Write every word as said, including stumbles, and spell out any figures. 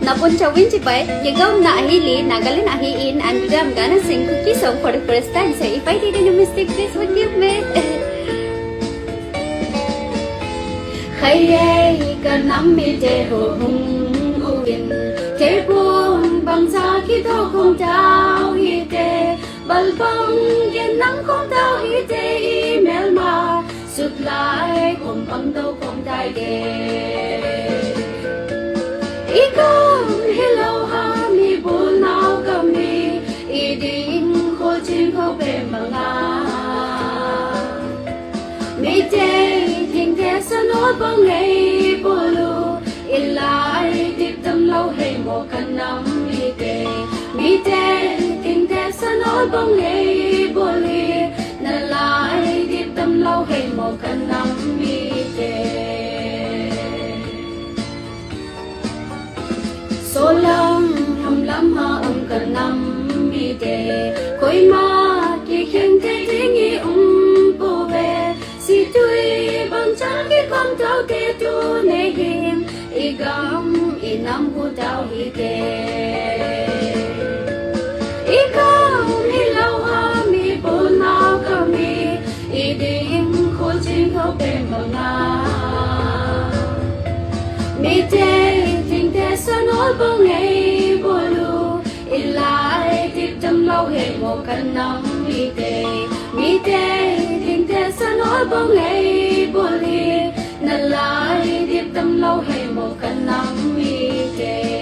Nabonchauvin chibai, kigamna ahile, Nagaland ahin, and today I'm gonna sing Kuki song for the first time, so if I did any mistake, please forgive me. Khaiyei kanam mite ho hung uvin, theipum bangcha kidoh khom tau hite, balbang gen nam khom tau hite, imelma sutlai khom pangdoh khom taite. Igam hilou ham, ibulnau gam hi, iding kho ching kho pen banga, mite thingthe sanol bang eibol u, ilai dip damlou heimo kanam mite. Mite thingthe sanol bang eibol hi, nalai dip damlou heimo kanam mite. Solam hamlam a um kanam mite, koima kikheng thei ding ium pouve. Situi bangchan kikhom taute, tuni hin igam inam hu tau hite. Igam hilou ham, ibulnau gam hi, iding kho ching kho pen banga, mite thingthe sanol bang eibol u, ilai dip damlou heimo kanam mite. Mite thingthe sanol bang eibol hi, nalai dip damlou heimo kanam mite.